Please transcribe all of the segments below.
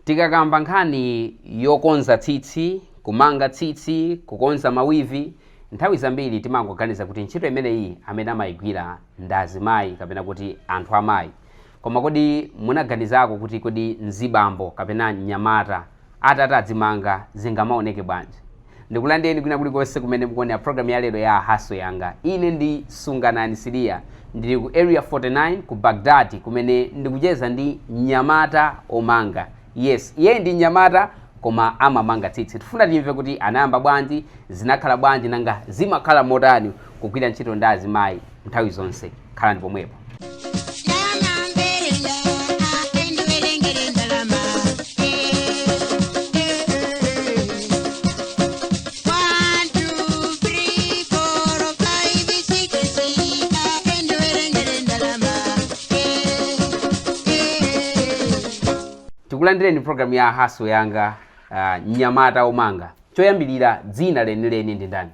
Tikakamba nkhani yokonza tsitsi, kumanga tsitsi, kukonza ma weave, nthawi zambiri timangoganiza kuti ntchito imeneyi amene amayigwira ndi azimayi kapena kuti anthu amayi. Koma kodi munaganizako kuti kodi mzibambo kapena mnyamata atati adzimanga zingamaoneke bwanji? Ndikulandireni kwina kulikonse kumene mukuonera program ya lero ya Hustle Yanga. Ine ndi Sunganani Siliya, ndili ku Area 49 ku Baghdad kumene ndikucheza ndi mnyamata omanga. Yes, iye ndi mnyamata koma amamanga tsitsi. Tifuna timve kuti anayamba bwanji, zinakhala bwanji, nanga zimakhala motani kugwira ntchito ndi azimayi nthawi zonse. Khalani pomwepo. Tikulandireni program ya Hustle Yanga. Mnyamata omanga, choyambirira dzina lenileni ndi ndani?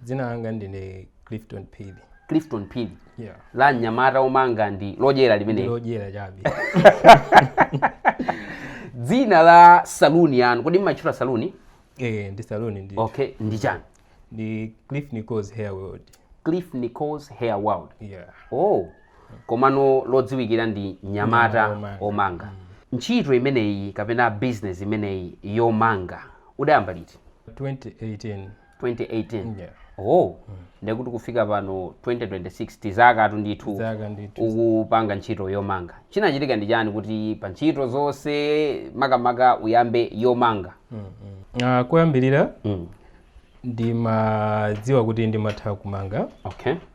Dzina langa ndine Clifton Phiri. Clifton Phiri? Yeah. La mnyamata omanga ndi lodyera limene? Lodyera chabe. Dzina la saluni yanu, kodi mmatchula saluni? Eh, ndi saluni ndi. Okay, ndi chani? Ndi Cliff Nichols Hair World. Cliff Nichols Hair World. Yeah. Oh, komano lodziwikira ndi mnyamata omanga. Omanga. Ntchito imeneyi kapena business imeneyi yomanga udayamba liti? 2018. 2018? Yeah. Oh, ndekuti kufika pano 2026 tizakatu ndithu. Zaka ndithu. Ukupanga ntchito yomanga. Chinachitika ndi chani kuti pa ntchito zonse makamaka uyambe yomanga? Koyambirira ndimadziwa kuti ndimatha kumanga.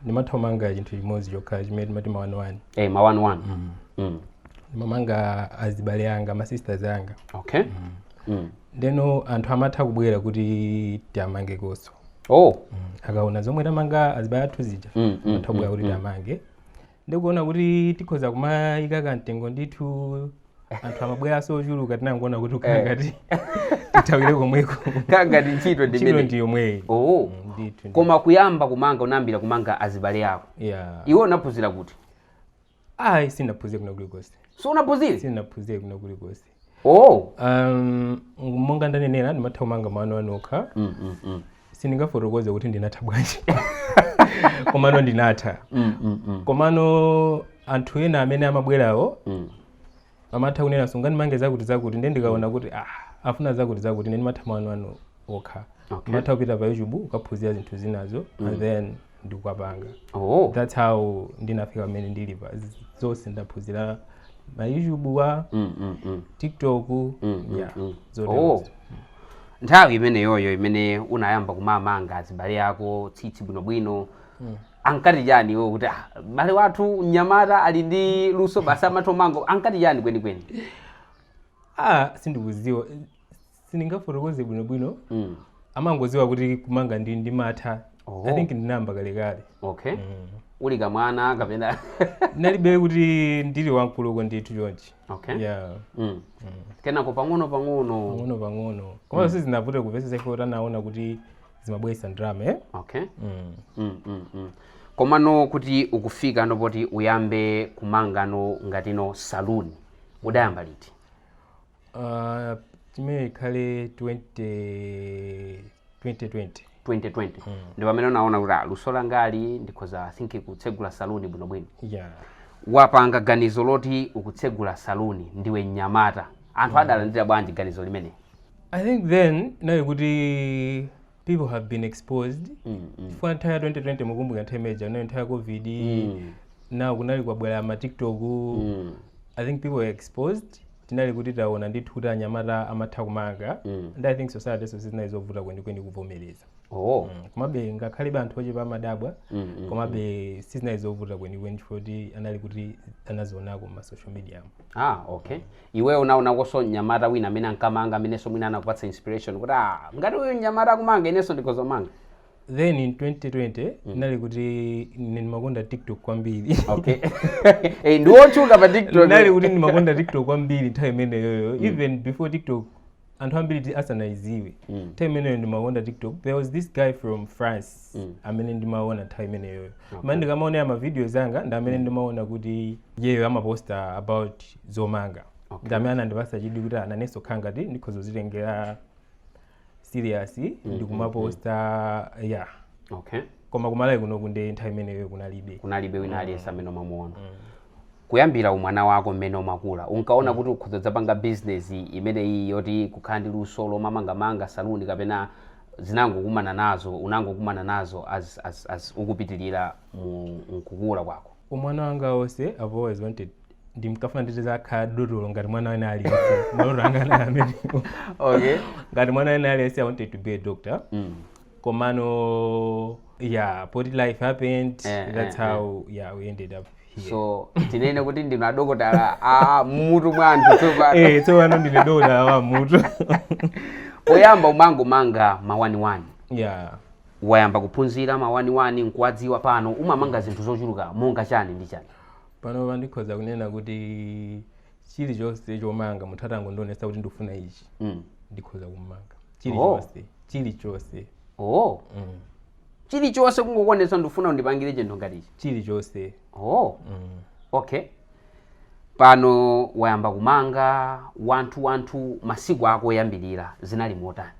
Ndimatha kumanga chinthu chimodzi chokha chimene timati ma 1 1. Eh, ma 1 1. Ndimamanga azibale anga, ma sisters anga. Ndeno anthu amatha kubwera kuti tiamangekonso. Akaona zomwe tamanga azibale athu zija, amatha kubwera kuti tiamange. Ndikuona kuti tikhoza kumayika kamtengo ndithu, anthu amabweranso ochuluka, tinangoona kuti ukhala ngati tithawire komweko. Kangati ntchito Ntchito ndimene ndi yomweyi. Ndithu. Koma kuyamba kumanga unayambira kumanga azibale ako? Yeah. Iwe unaphunzira kuti? Ayi, sinaphunzire kuna kulikonse. So unaphunzire? Sinaphunzire kuna kulikonse. Oh. Monga ndanenera, ndimatha kumanga ma 1 1 okha. Sindingafotokoze kuti ndinatha bwanji, komano ndinatha. Komano anthu ena amene amabwerawo amatha kunena, "Sungandimange zakuti zakuti." Ndiye ndikaona kuti ah, afuna zakuti zakuti, ine ndimatha ma 1 1 okha, ndimatha kupita pa YouTube ukaphunzira zinthu zinazo and then ndikukapanga. That's how ndinafika pamene ndili pa. Zonse ndaphunzira ma YouTube wa TikTok. Yeah. Zotero. Oh. Nthawi imeneyoyo imene unayamba kumamanga azibale ako tsitsi bwinobwino, ankati chani iwo kuti, "Ah, bale wathu mnyamata ali ndi luso basi, amatha kumanga"? Ankati chani kwenikweni? Ah, sindikuziwa, sindingafotokoze bwinobwino. Amangoziwa kuti kumanga ndi ndimatha. I think ndinayamba kalekale. Okay, uli kamwana kapena? Nalibe kuti ndili wamkuluko ndithu chonchi. Yeah. Kenako pang'ono pang'ono. Pang'ono pang'ono, koma sizinavute kupesesa ifo tanaona kuti zimabweretsa ndalama, eh? Okay. Mm. Komano kuti ukufika nopoti uyambe kumangano ngatino saluni, udayamba liti? Chimene ikhale 20 2020. 2020 ndi pamene unaona kuti, ah, luso langali ndikhoza, I think, kutsegula saluni bwinobwino? Yeah. Wapanga ganizo loti ukutsegula saluni, ndiwe mnyamata, anthu adalandira bwanji ganizo limene? I think then nayo kuti people have been exposed, chifukwa nthawi ya 2020, mukumbuka nthawi imeja nayo nthawi ya COVID, now kunali kwabwera ma TikTok. I think people were exposed, tinali kuti taona ndithu kuti anyamata amatha kumanga, and I think society so sizinali zovuta kwenikweni kuvomereza. Komabe ngakhale anthu ochepa amadabwa, komabe sizinali zovuta kwenikweni chifukwa kuti anali kuti anazionako ma social media. Ah, okay. Iweyo unaonakonso mnyamata wina amene ankamanga, amenenso mwina anakupatsa inspiration kuti, ah, ngati uyu mnyamata akumanga, inenso ndikhoza kumanga? Then in 2020 ndinali kuti ine ndimakonda TikTok kwambiri. Okay, ndiwotchuka pa TikTok. Ndinali kuti ndimakonda TikTok kwambiri nthawi imeneyoyo. Even before TikTok anthu ambiri asanaiziwe, nthawi imeneyo ndimakonda TikTok. There was this guy from France amene ndimaona nthawi imeneyoyo. Okay. Ndikamaonera ma videos anga, ndi amene ndimaona kuti yeyo amaposta about zomanga. Ndi amene anandipasa chidwi kuti ananenso khala ngati ndikhoza kuzitengera serious ndikumaposta, yeah. Koma kumalawi kunoku ndi nthawi imeneyo kunalibe. Kunalibe wina aliyense amene umamuona. Kuyambira umwana wako mmene umakula, unkaona kuti ukhoza dzapanga business imeneyi yoti kukhala ndi luso lomamangamanga saluni, kapena zinangokumana nazo, unangokumana nazo as ukupitilira mu mkukula kwako? Umwana wanga wonse I've always wanted, ndimkafuna nditizakhala dotolo ngati mwana wina aliyense. Maloto anga anali amenewo. Ngati mwana wina aliyense, I wanted to be a doctor. Komano yeah, poti life happened, that's how, yeah, we ended up here. So tinene kuti ndinu adokotala a mmutu mwa anthu tsopano? Eh, tsopano ndine dokotala wa mutu. Poyamba umangomanga ma 11. Yeah. Wayamba kuphunzira ma 11 nkuwadziwa, pano umamanga zinthu zochuluka monga chani ndi chani? Pano ndikhoza kunena kuti chilichonse chomanga, munthu atangondionetsa kuti ndikufuna ichi, ndikhoza kumanga chilichonse, chilichonse. Oh. Chilichonse, kungokuonetsa ndifuna undipangire chinthu ngati ichi? Chilichonse. Oh. Okay, pano wayamba kumanga wanthu wanthu, masiku ako oyambirira zinali motani?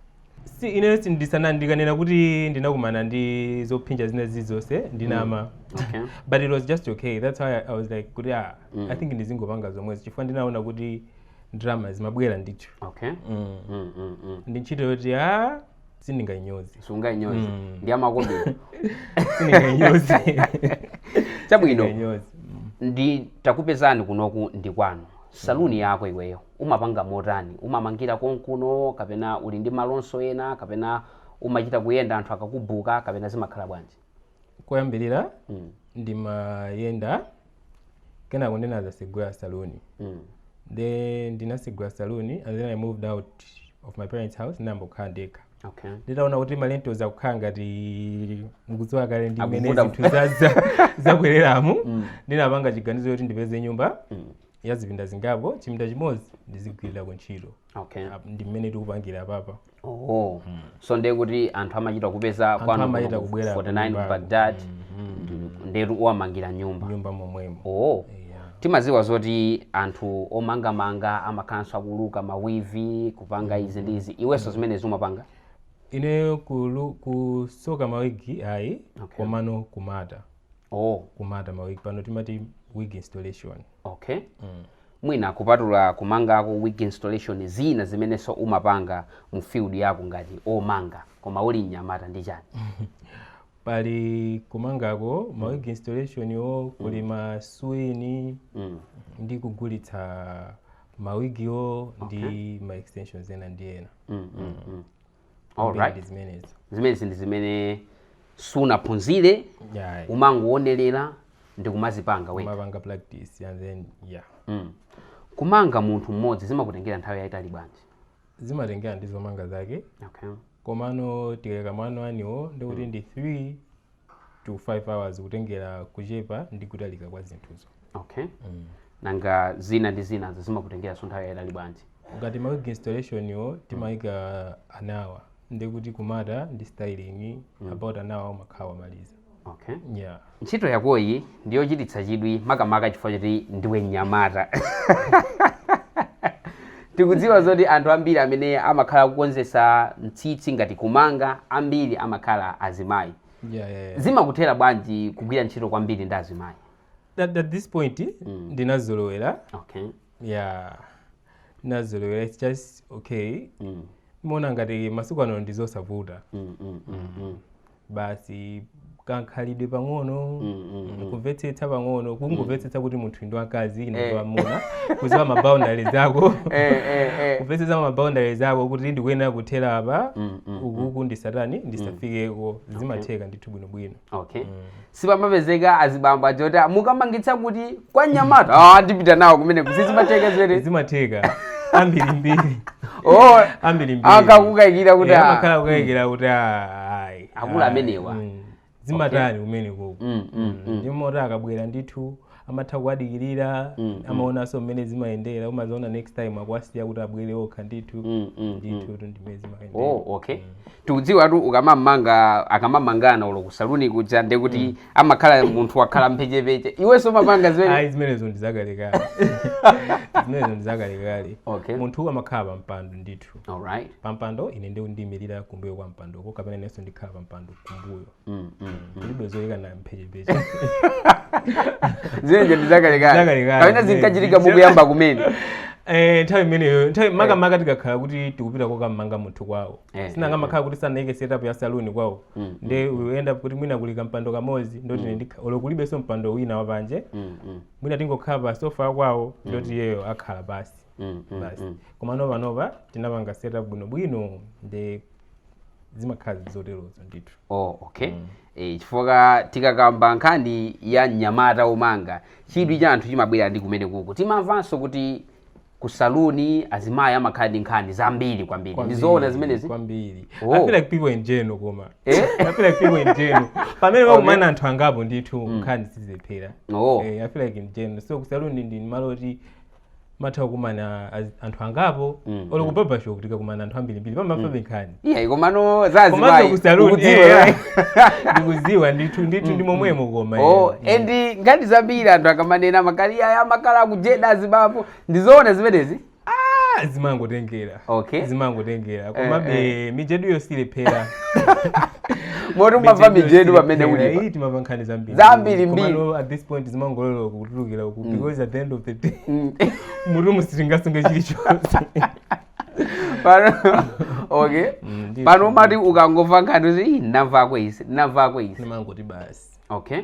Si ine sindisana, ndikanena kuti ndinakumana ndi zophinja zina zilizonse, ndinama. But it was just okay. That's why I was like kuti ah, I think ndizingopanga zomwezi, chifukwa ndinaona kuti ndalama zimabwera ndithu. Ndi ntchito yoti ah, sindingayinyoze. Sungayinyoze. Ndi amakobiri. Sindingayinyoze. Chabwino. Sindingayinyoze. Ndi takupezani kunoku ndi kwanu, saluni yako iweyo umapanga motani? Umamangira konkuno kapena uli ndi malonso ena, kapena umachita kuyenda anthu akakubuka, kapena zimakhala bwanji? Koyambirira ndimayenda, kenako ndinazasegula saluni. Then ndinasegula saluni and then I moved out of my parents' house, ndinayamba kukhala ndekha. Nditaona kuti ma rentals akukhala ngati mukudziwa kale ndi mmene Akuvuta. zinthu zakwereramu, ndinapanga chiganizo choti ndipeze nyumba ya zipinda zingapo, chipinda chimodzi ndizigwirira ntchito. Ndi mmene tikupangira papa. Oh. So ndiye kuti anthu amachita kupeza Anthu kwanu amachita kuno ku kubwera 49 kunyumbako. Baghdad, ndetu uwamangira nyumba? Nyumba momwemo. Oh. Yeah. Timaziwa zoti anthu omangamanga amakhalanso akuluka ma weave, kupanga izi ndi izi. Iwenso zimene umapanga? Ine kusoka ma wig ayi. Komano kumata. Oh. Kumata ma wig, pano timati wig installation. Okay, mwina kupatula kumangako, wig installation, zina zimenenso umapanga mu field yako ngati omanga koma uli mnyamata ndi chani? Pali kumangako, ma wig installation yo, kuli ma sew-in ndi kugulitsa ma wig wo ndi ma extensions ena ndi ena. Alright. Ndi zimenezo. Zimenezi ndi zimene sunaphunzire? Yeah. Umangoonelera ndi kumazipanga wekha? Kumapanga practice and then, yeah. Kumanga munthu mmodzi zimakutengera nthawi yayitali bwanji? Zimatengera ndi zomanga zake. Komano tikayika mano aniwo, ndikuti ndi 3 to 5 hours, kutengera kuchepa ndi kutalika kwa zinthuzo. Okay, nanga zina ndi zinazo zimakutengeranso nthawi yayitali bwanji? Ngati ma wig installation yo timayika an hour, ndikuti kumata ndi styling about an hour umakhala wamaliza. Yeah. Ntchito yakoyi ndiyochititsa chidwi, makamaka chifukwa choti ndiwe mnyamata. Tikudziwa zoti anthu ambiri amene amakhala kukonzesa mtsitsi ngati kumanga, ambiri amakhala azimayi. Zimakuthera bwanji kugwira ntchito kwambiri ndi azimayi? At this point ndinazolowera. Yeah, ndinazolowera, it's just okay. Imaona ngati masiku ano ndizosavuta. Basi, kankhalidwe pang'ono, kumvetsetsa pang'ono, kungomvetsetsa kuti munthu ndi wakazi, ine ndi wamuna, kuziwa ma boundaries ako, kumvetsetsa ma boundaries ako kuti ndikuyenera kuthera apa, ukuku ndisatani, ndisafikeko, zimatheka ndithu bwinobwino. Okay, sipamapezeka azibambo achoti mukamangitsa kuti kwa nyamata, ah, ndipita nawo kumene kusizimatheka zere? Zimatheka ambirimbiri. Oh. Ambirimbiri. Akakukayikira kuti Amakhala kukayikira kuti ah, ayi. Akulu amenewa. Zimatani kumene koko. Mm. Ndi moti akabwera ndithu amatha kuwadikirira, amaonanso mmene zimayendera. Umaziona next time akuwasiya kuti abwere okha ndithu. Ndithu ndimene zimayendera. Oh, okay. Tikudziwa tu ukamamanga, akamamangana ulo kusaluni kuja, ndekuti amakhala munthu wakhala mphechepeche. Iwenso umapanga zimene? Ayi, zimenezo ndizakalekale, zimenezo ndizakalekale. Munthu amakhala pampando ndithu. Pampando, ine ndi ndiyimirira kumbuyo kwa mpandoko, kapena inenso ndikhala pampando kumbuyo. Kulibe zoyikana mphechepeche. Zimenezo ndizakalekale. Zakalekale, Kapena zimene zinkachitika zija. mukuyamba kumene? Eh, nthawi imeneyo, nthawi makamaka tikakhala kuti tikupita kokamanga munthu kwawo, sinanga makhala kuti sanayike setup ya saluni kwawo, nde we end up kuti mwina kuli kampando kamodzi, ndoti ine olo kulibenso mpando wina wapanje, mwina tingokhala pa sofa kwawo, ndoti iyeyo akhala pasi. Basi. Koma nopanopa tinapanga setup bwinobwino, nde zimakhala zoterozo ndithu. Oh, okay. Chifukwa tikakamba nkhani ya mnyamata omanga, chidwi cha anthu chimabwera ndi kumene kuku. Timamvanso kuti ku saluni azimayi amakhala ndi nkhani zambiri kwambiri. Ndizoona zimenezi? Kwambiri. Oh. I feel like people in general, koma Eh? I feel like people in general, pamene pakumana anthu angapo ndithu, nkhani sizilephera. Eh, I feel like in general. So kusaluni ndi malo oti matha kukumana anthu angapo. Olo ku barbershop tikakumana anthu ambirimbiri, pamafabe nkhani. Iya, komano za Komanso azimayi kusaluni ukudziwa, right? Ndikudziwa ndithu, ndithu, ndi momwemo koma. Oh, and nkhani zambiri anthu akamanena makali aya amakala akujeda azibambo, ndizoona zimenezi? Ah, zimangotengera. Zimangotengera, komabe mijeduyo silephera. Moti umamva mijedu pamene ulipa? Iyi, timamva nkhani zambiri. Zambiri mbiri. Komano at this point zimangololoka kutulukira uku, because at the end of the day mutu musitingasunge chilichonse. Pano, okay. Ndithu. Pano umati ukangomva nkhani uzi, "Ii, ndamvako izi, ndamvako izi." Ndimangoti basi. Okay,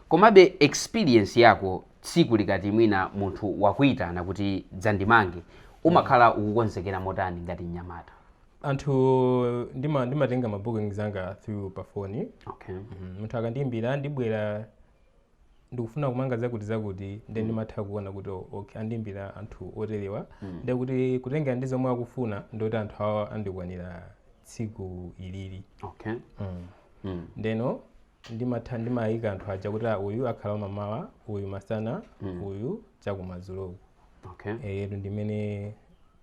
komabe experience yako, tsiku likati mwina munthu wakuitana kuti dzandimange, umakhala ukukonzekera motani ngati mnyamata? Anthu ndimatenga ma bookings anga through pa foni. Munthu akandiyimbira, ndibwera, ndikufuna kumanga zakuti zakuti, then ndimatha kuona kuti, oh, okay, andiyimbira anthu oterewa, ndekuti kutengera ndi zomwe akufuna, ndoti anthu awa andikwanira tsiku ilili. Ndeno ndimatha ndimayika anthu aja kuti, ah, uyu akhala mamawa, uyu masana, uyu chakumadzuloku. Eyetu, ndimene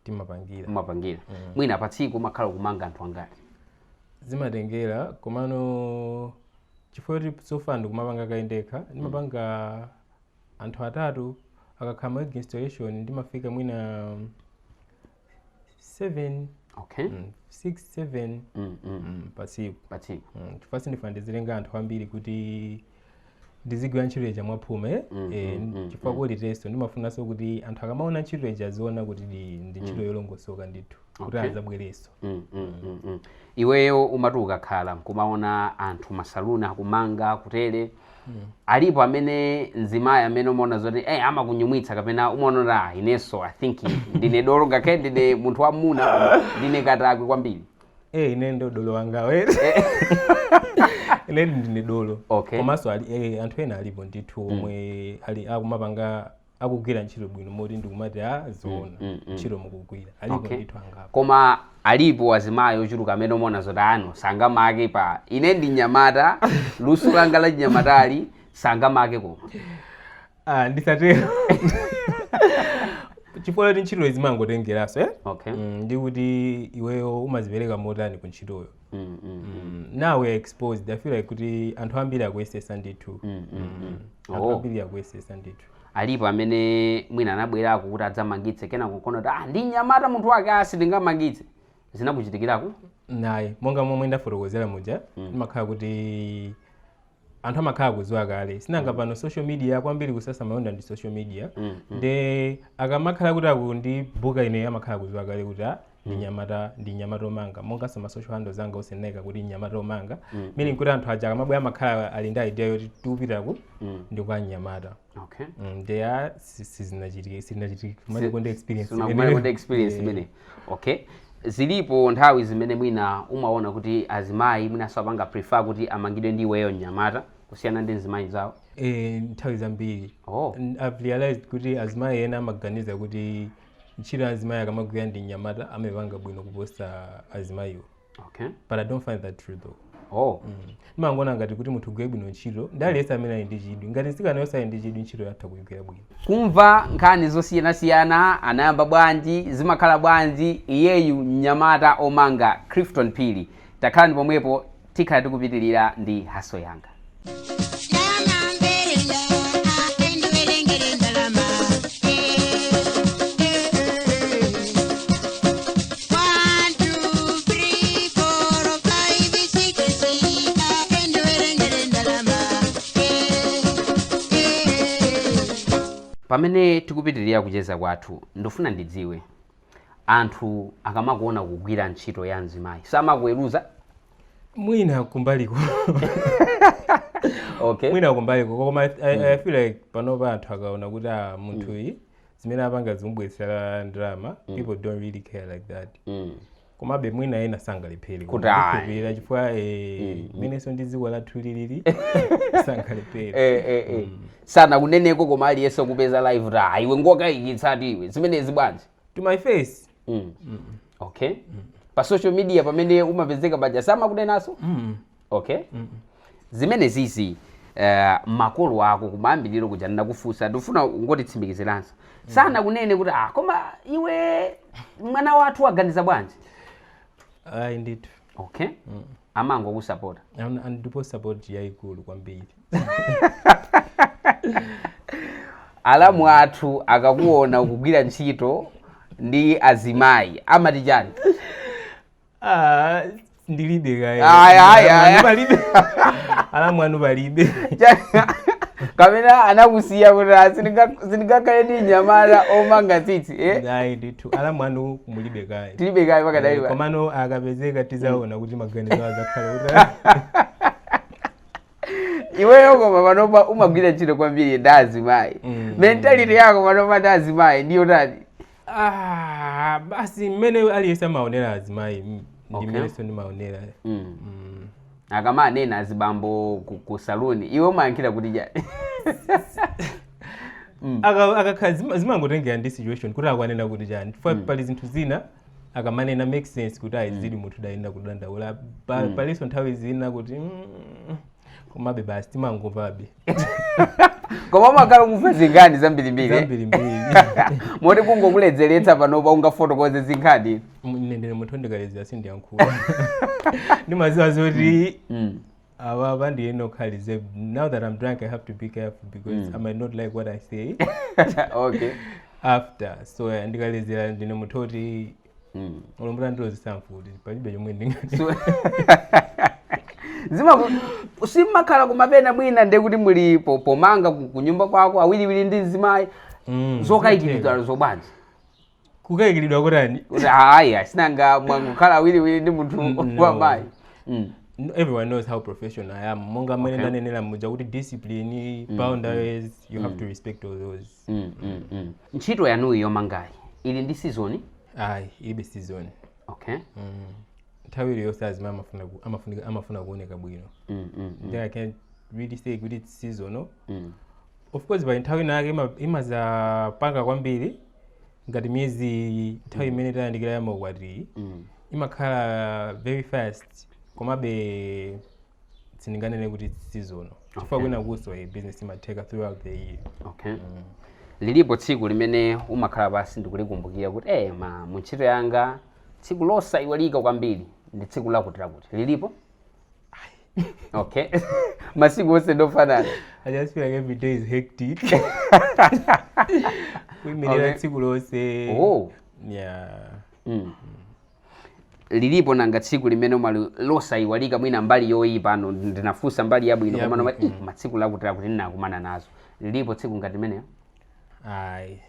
timapangira. Umapangira. Mwina pa tsiku umakhala kumanga anthu angati? Zimatengera, komano chifukwa kuti so far ndikumapanga kayendekha, ndimapanga anthu atatu. Akakhala ma wig installation ndimafika mwina 7, 6, 7 pa tsiku. Pa tsiku. Chifukwa sindifuna ndizilenga anthu ambiri kuti ndizigwira ntchito ija mwaphuma, eh? Eh, chifukwa quality ndimafunanso kuti anthu akamaona ntchito ija aziona kuti ndi ntchito yolongosoka ndithu, kuti azabwerenso. Iweyo umati ukakhala nkumaona anthu masaluni akumanga kutere, alipo amene mzimayi amene umaona zoti amakunyumwitsa, kapena umaona kuti, ah, inenso I think ndine dolo, ngakhale ndine munthu wamuna, koma ndine katakwe kwambiri? Eh, ine ndo dolo wangawe, ine ndine dolo. Komanso anthu ena alipo ndithu omwe ali akumapanga, akugwira ntchito bwino, moti ndikumati, a zoona, ntchito mukugwira. Alipo ndithu angapo. Koma alipo azimayi ochuluka amene umaona zoti ano sangamake pa ine ndi nyamata, luso langa la nyamatali sangamake koma? Ah, ndisatero, chifukwa choti ntchito zimangotengeranso, eh? Ndi kuti iweyo umazipereka motani ku ntchitoyo. Now we are exposed. I feel like kuti anthu ambiri akuyesesa ndithu. Anthu ambiri akuyesesa ndithu. Alipo amene mwina anabwerako kuti adzamangitse, kena kunkona kuti, ah, ndi nyamata munthu wake, asi ndingamangitse? Zinakuchitikirako? Naye monga momwe ndafotokozera muja, ndimakhala kuti anthu amakhala kudziwa kale. Sinanga pano social media kwambiri, kusasa malonda ndi social media, nde akamakhala kuti akundibooka ine, amakhala kudziwa kale kuti, ah, ndi nyamata, ndi nyamata omanga. Monganso ma social handles anga oseneka kuti nyamata omanga, meaning kuti anthu aja akamabwera amakhala ali ndi idea yoti tikupitaku ndi kwa nyamata. Nde a sizinachitike, sizinachitike kumene ndi experience Sunakumane imeneyo. ndi experience imene. Okay, zilipo nthawi zimene mwina umaona kuti azimayi mwina apanga prefer kuti amangidwe ndi iweyo mnyamata kusiyana ndi mzimayi zawo? Eh, nthawi zambiri. Oh. I've realized kuti azimayi ena amaganiza kuti ntchito ya azimayi akamagwira ndi mnyamata amapanga bwino kuposa azimayiwo. But I don't find that true though. Oh. Ndimangoona ngati kuti munthu ugwire bwino ntchito ndi aliyense amene ali ndi chidwi. Ngati mtsikana yonse ali ndi chidwi, ntchito yatha kuyigwira bwino. Kumva nkhani zosiyanasiyana, anayamba bwanji, zimakhala bwanji, iyeyu mnyamata omanga Clifton Phiri. Takhala ndi pomwepo, tikhala tikupitirira ndi Hustle Yanga. Ndalama mberenda, endiwerengere ndalama. One, two, three, four, five, six, endiwerengere ndalama. Pamene tikupitirira kucheza kwathu, ndifuna ndidziwe, anthu akamakuona kugwira ntchito ya mzimayi samakuweruza? Mwina kumbaliko. Mwina kumbaliko, koma I feel like panopa anthu akaona kuti ah, munthuyi zimene apanga zimubwetsera ndalama, people don't really care like that. Komabe mwina ena sangalephere. Kuti ayi. Kukhulupirira chifukwa mmenenso ndi dziko lathu lilili, sangalephere. Eh. Sana kuneneko, koma aliyense kupeza live ta iwe ngokayikitsatu iwe, zimenezi bwanji? To my face? Okay, pa social media pamene umapezeka paja samakunenanso? Okay, zimene zizi makolo ako kumayambiriro kuja ndinakufunsa, ndifuna ngotitsimikiziranso, sana kunene kuti ah, koma iwe mwana wathu waganiza bwanji? Ayi ndithu. Okay, amangokusapota? Ndipo support yayikulu kwambiri. Alamu athu akakuona ukugwira ntchito ndi azimayi amati chani? Ah, ndilibe kaya. Aya, aya, aya. Palibe, alamu anu palibe. Kapena anakusiya kuti ah, sindingakhale ndi nyamata omanga tsitsi, eh? Ayi ndithu, alamu anu mulibe kaya. Tilibe kayi pakadali pa. Komano akapezeka tizaona kuti maganizo azakhala kuti Iweyo koma panopa umagwira ntchito kwambiri ndi azimayi. Mentality yako panopa ndi azimayi ndiyo tani? Ah, basi mmene aliyense amaonera azimayi ndi mmenenso ndimaonera. Akamanena azibambo ku saluni, iwe umayankhira kuti chani? Akakhala zimangotengera ndi situation kuti akwanena kuti chani, chifukwa pali zinthu zina akamanena make sense kuti ayi, zili munthu dayenda kudandaula. Palinso nthawi zina kuti komabe basi timangomvabe. Koma umakhala kumva zinkhani zambirimbiri, eh? Zambirimbiri. Moti kungokuledzeretsa panopa ungafotokoze zinkhani? Ine ndine munthu ndikaledzera sindiyankhula, ndimaziwa zoti ava ndiyeno khalize. Now that I'm drunk, I have to be careful because I might not like what I say after. So ndikaledzera ndine munthu oti ulombota ndilozesa mfuti, palibe chomwe ndingati. Zima simakhala kumapena mwina nde kuti muli pomanga kunyumba kwako awiriwiri ndi mzimayi, zokayikiridwa zobwanji? Kukayikiridwa kutani? Kuti hayi, sinanga mwangokhala awiriwiri ndi munthu No. wamayi. No, everyone knows how professional I am, monga mmene ndanenera muja kuti discipline, boundaries, you have to respect all those. Ntchito yanuyi yomangayi ili ndi season? Ayi, ilibe season. Nthawi iliyonse azimayi amafuna kuoneka bwino. Then I can't really say kuti it's seasonal. Of course pali nthawi inake imazapanga kwambiri, ngati miyezi nthawi imene tayandikira ya maukwati, imakhala very fast, komabe sindinganene kuti it's seasonal chifukwa kwina kuso business imatheka throughout the year. Okay, lilipo tsiku limene umakhala pasi ndikulikumbukira kuti ma mu ntchito yanga tsiku losayiwalika kwambiri ndi tsiku lakuti lakuti, lilipo? Okay, masiku onse ndofanana? I just feel like every day is hectic, kuyimirira tsiku lonse. Yeah. Lilipo nanga tsiku limene umali losayiwalika, mwina mbali yoyipa? Ano ndinafunsa mbali yabwino, koma Yabwino. noma matsiku lakuti lakuti ndinakumana nazo, lilipo tsiku ngati limeneyo? Ayi.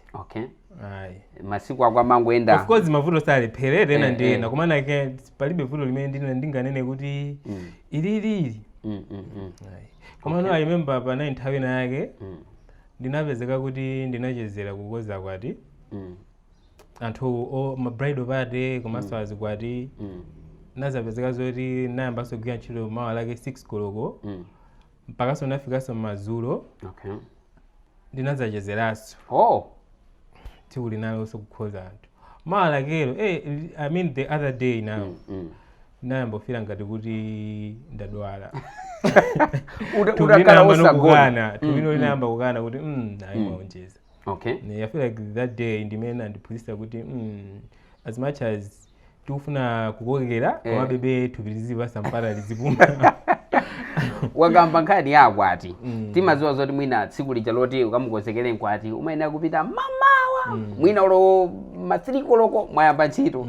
Ayi. Masiku ako amangoenda? Of course mavuto salepherere ena ndi ena, koma nake palibe vuto limene ndinganene kuti ilili. Ayi. Koma no, I remember panali nthawi ina yake ndinapezeka kuti ndinachezera kukoza kwati anthu ma bridal party komanso azikwati. Nazapezeka zoti nayambanso kugwira ntchito mawa lake 6 koloko mpakanso nafikanso madzulo. Ndinazachezeranso tsiku linalonso kukhoza anthu mawa lakelo, I mean the other day now. Ndinayamba kufeela ngati kuti ndadwala. Utakhala Linayamba osagona. Nokukana tuvino, linayamba kukana kuti ayi, mwaonjeza. I feel like that day ndimene andiphunzitsa kuti as much as tikufuna kukokera, koma bebe thupi lizipasa mpata, lizipuma. Wakamba nkhani yakwati. Timadziwa zoti mwina tsiku lija loti ukamukonzekere mkwati umayenera kupita mamawa, mwina ulo ma 3 koloko mwayamba ntchito.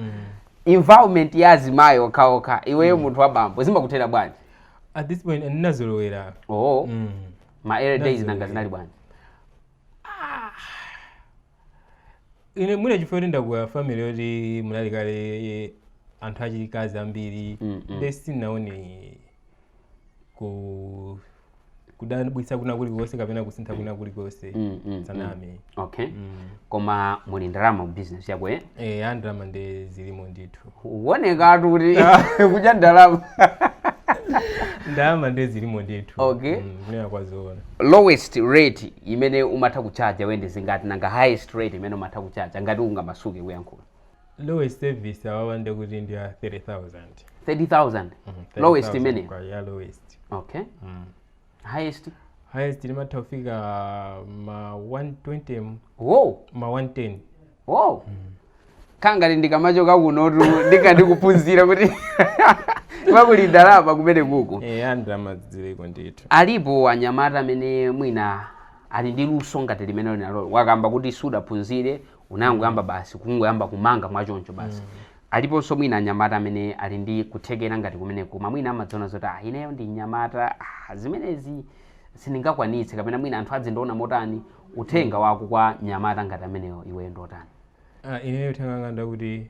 Environment ya azimayi okhaokha, iweyo munthu wa bambo, zimakuthera bwanji? At this point ndinazolowera. Oh. Ma early days nanga zinali bwanji? Ine mwina chifukwa kuti ndakula family yoti munali kale anthu achikazi ambiri, nde sinaone ku kudabwitsa kuna kulikonse kapena kusintha kuna kulikonse. Saname. Okay, koma muli ndalama mu business yako, eh? Eh, andalama nde zilimo ndithu. Uonekatu kuti kudya ndalama. Ndalama nde zilimo ndithu. Kunena kwazoona. Lowest rate imene umatha kuchaja wende zingati? Nanga highest rate imene umatha kuchaja, ngati ungamasuke kuyankhula? Lowest service awawa nde kuti ndi ya 30,000. 30,000? Lowest 30,000 imene? Kwa ya lowest. Okay, highest? Highest limatha kufika ma 120, ma 110. Wow, kangati ndikamachoka kunotu ndikandikuphunzira kuti pakuli ndalama kumene kuku. Eh, andalama ziliko ndithu. Alipo anyamata amene mwina ali ndi luso ngati limene linalo. Wakamba kuti sudaphunzire, unangoyamba basi, kungoyamba kumanga mwachoncho basi. Aliponso mwina anyamata amene ali ndi kuthekera ngati kumeneko, koma mwina amadziona zoti, ah, ineyo ndi nyamata, ah, zimenezi sindingakwanitse, kapena mwina anthu adzindiona motani. Uthenga wako kwa nyamata ngati ameneyo iweyo ndotani? Ah, ineyo uthenga wanga ndakuti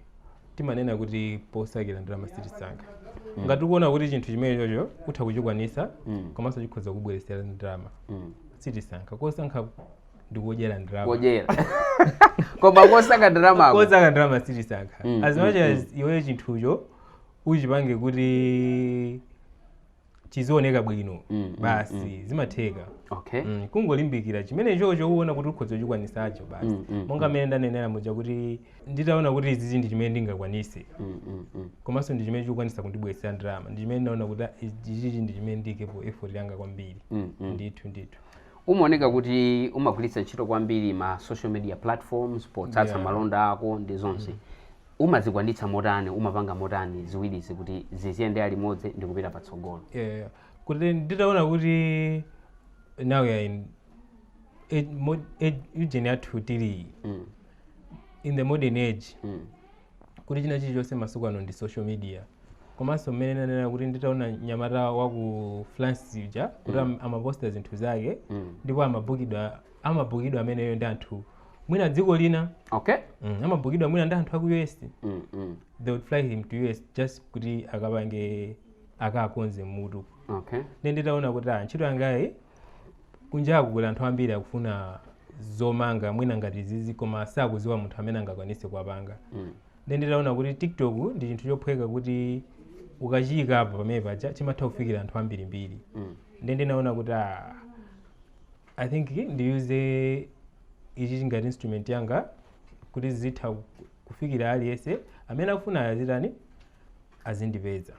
timanena kuti posakira ndalama sitisankha. Ngati ukuona kuti chinthu chimene chocho utha kuchikwanisa komanso chikhoza kubweretsera ndalama, sitisankha. Kosankha ndikudyera ndalama. Kodyera, koma kosaka ndalamako. Kosaka ndalama sitisankha. As much as iweyo chinthucho uchipange kuti chizioneka bwino, basi, zimatheka. Kungolimbikira chimene chocho uona kuti ukhoza kuchikwanisacho, basi. Monga mmene ndanenera muja kuti nditaona kuti izizi ndi chimene ndingakwanise komanso ndi chimene chikukwanisa kundibweretsera ndalama, ndi chimene ndaona kuti ah, ichichi ndi chimene ndikepo effort yanga kwambiri. Ndithu ndithu. Umaoneka kuti umagwiritsa ntchito kwambiri ma social media platforms potsatsa malonda ako ndi zonse. Umazikwanitsa motani? Umapanga motani ziwirizi kuti ziziyendera limodzi ndi kupita patsogolo? Yeah. Kuti nditaona kuti now we are in age, age, age yathu tili in the modern age, kuti china chilichonse masiku ano ndi social media. Komanso mmene nanena kuti nditaona nyamata wa ku France uja kuti amaposta zinthu zake ndipo amabukidwa ameneyo ndi anthu mwina dziko lina, amabukidwa mwina ndi anthu aku US. They would fly him to US just kuti akapange, akakonze mutu. Ndi nditaona kuti ah, ntchito yangayi kunjaku kuli anthu ambiri akufuna zomanga mwina ngati zizi, koma sakuziwa munthu amene angakwanise kuwapanga. Ndi nditaona kuti TikTok ndi chinthu chophweka kuti ukachiyika apo pamene paja chimatha kufikira anthu ambirimbiri. Ndi ndinaona kuti ah, I think ndiyuze ichi ngati instrument yanga kuti zitha kufikira aliyense amene akufuna azitani, azindipeza.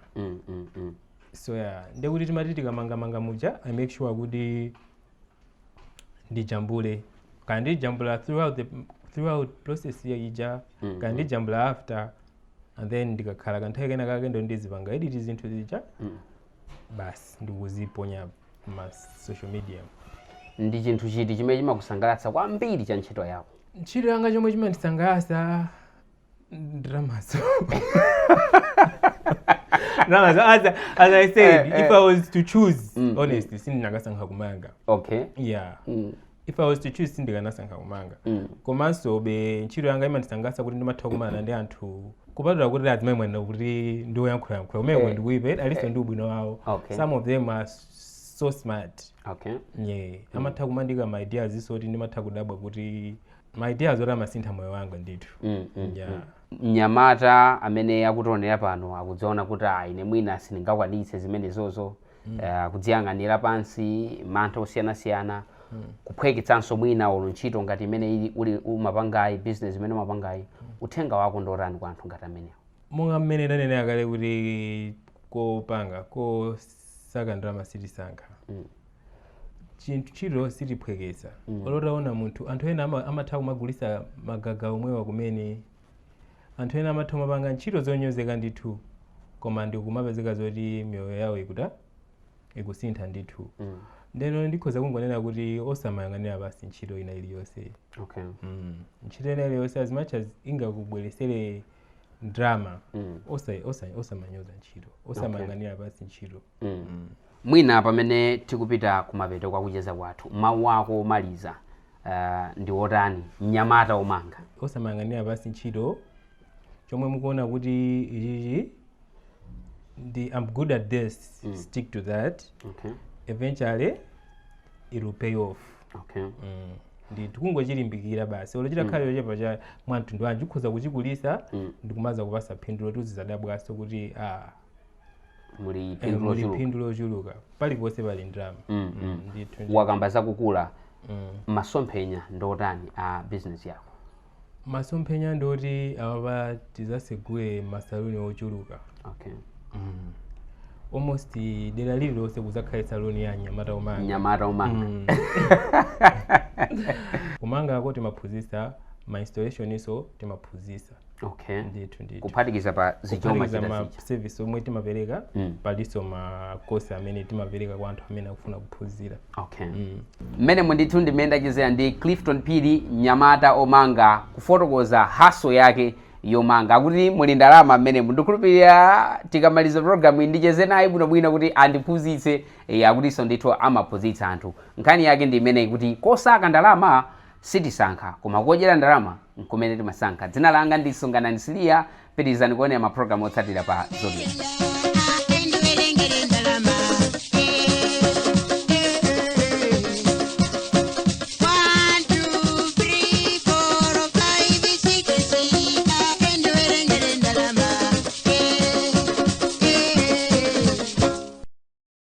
So yeah, ndekuti timati tikamangamanga muja, I make sure kuti ndijambule, kaya ndijambula throughout process ya ija, kaya ndijambula after, and then ndikakhala kanthawi kena kake ndo ndizipanga edit zinthu zija, basi, ndikuziponya ma social media. Ndi chinthu chiti chimene chimakusangalatsa kwambiri cha ntchito yako? Ntchito yanga chomwe chimandisangalatsa, ndalamazo, ndalamazo. As I said, if I was to choose, honestly sindinakasankha kumanga. Yeah. If I was to choose, sindikanasankha kumanga. Komanso be ntchito yanga imandisangalatsa kuti ndimatha kukumana ndi anthu, kupatula kuti azimayi mwanena kuti ndioyankhulayankhula kumene ndikuipe, aliso ndi ubwino wawo. Some of them are so smart. Yeah, amatha kumandika ma ideas iso kuti ndimatha kudabwa kuti ma ideas oti amasintha moyo wanga ndithu. Yeah. Mnyamata amene akutionera pano akudziona kuti ah, ine mwina sindingakwanitse zimenezozo, akudziyang'anira pansi, mantha osiyanasiyana, kuphweketsanso mwina olo ntchito ngati imene ili uli umapangayi, business imene umapangayi, uthenga wako ndotani kwa anthu ngati amenewo? Monga mmene ndanenera kale kuti kopanga, kosaka ndalama sitisankha. Chinthu, ntchito sitiphwekesa. Olo utaona munthu, anthu ena amatha kumagulisa magaga omwewa kumene, anthu ena amatha kumapanga ntchito zonyozeka ndithu, koma ndikumapezeka zoti miyoyo yawo ikuta ikusintha ndithu. Ndeno ndikhoza kungonena kuti osamayang'anira basi ntchito ina iliyonse. Ntchito ina iliyonse, as much as ingakubweresere ndalama, osamanyoza ntchito, osamayang'anira basi ntchito. Mwina pamene tikupita kumapeto kwa kucheza kwathu, mawu ako omaliza ndi otani, mnyamata omanga? Osamayang'anira basi ntchito. Chomwe mukuona kuti ichichi ndi I'm good at this, stick to that. Eventually it will pay off. Ndi tikungochilimbikira basi, olo chitakhala chochepa cha mwamtundu wanji, ukhoza kuchikulisa ndikumaza kupasa phindu loti uzizadabwaso kuti ah, muli phindu muli lochuluka. Phindu lochuluka, paliponse pali ndalama. Ndithu. Wakamba zakukula. Masomphenya ndotani a business yako? Masomphenya ndoti awapa tizasegule masaluni ochuluka. Almost dera lililonse kuzakhale saluni ya mnyamata omanga. Mnyamata omanga. Kumangako timaphunzitsa, ma installation iso timaphunzitsa. Ndithu, ndithu. Kuphatikiza pa zichoma Kuphatikiza chita ma zija. Service omwe timapereka, palinso ma course amene timapereka kwa anthu amene akufuna kuphunzira. Okay, mmene mundithu ndimene ndachezera ndi Clifton Phiri, mnyamata omanga, kufotokoza hustle yake yomanga, akuti muli ndalama mmene. Mundikhulupirira, tikamaliza program iyi ndicheze naye bwinobwino kuti andiphunzitse. Akutinso ndithu amaphunzitsa anthu. Nkhani yake ndi imeneyi, kuti kosaka ndalama sitisankha, koma kodyera ndalama nkumene timasankha. Dzina langa ndi Sunganani Siliya. Pitirizani kuonera mapulogalamu otsatira pa Zodiak.